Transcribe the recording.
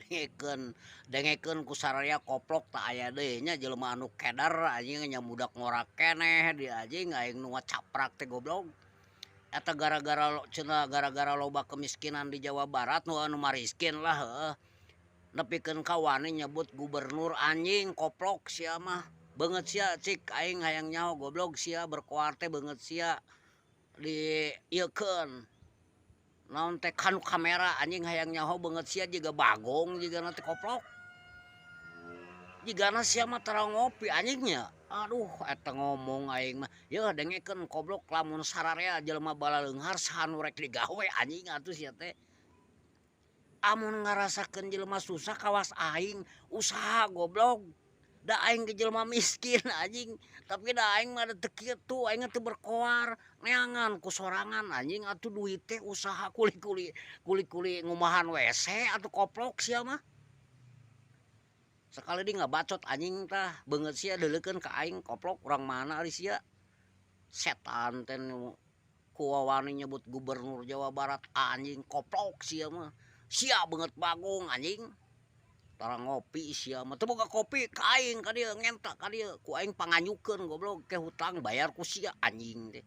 Dengekeun, dengekeun ku sararea koplok tah aya deui nya jelema anu keder anjing nya budak ngora keneh di anjing aing nu ngacaprak teh goblok. Eta gara-gara cenah gara-gara loba kemiskinan di Jawa Barat nu anu mariskin lah heueuh. Nepikeun ka wani nyebut gubernur anjing koplok sia mah. Beungeut sia cik aing hayang nyaho goblok sia berkoar teh beungeut sia di ieukeun. Naon teh kanu kamera anjing hayang nyaho beungeut sia jiga bagong jigana teh koplok. Jigana sia mah tara ngopi anjing nya. Aduh eta ngomong aing mah. Yeuh dengekeun koblok lamun sararea jelema balaleunghar saha nu rek digawe anjing atuh sia teh. Amun ngarasakeun jelema susah kawas aing usaha goblok. Da aing ge jelema miskin anjing, tapi da aing mah da teu kitu aing mah teu berkoar neangan ku sorangan anjing atuh duit teh usaha kuli-kuli kuli-kuli ngumahan WC atuh koplok sia mah. Sakali deui ngabacot anjing tah beungeut sia deuleukeun ka aing koplok urang mana ari sia. Setan teh nu ku wawani nyebut gubernur Jawa Barat anjing koplok sia mah. Sia beungeut bagong anjing. Tara ngopi sia mah teu boga kopi ka aing ka dieu ngenta ka dieu ku aing panganyukeun goblok ke hutang bayar ku sia anjing teh.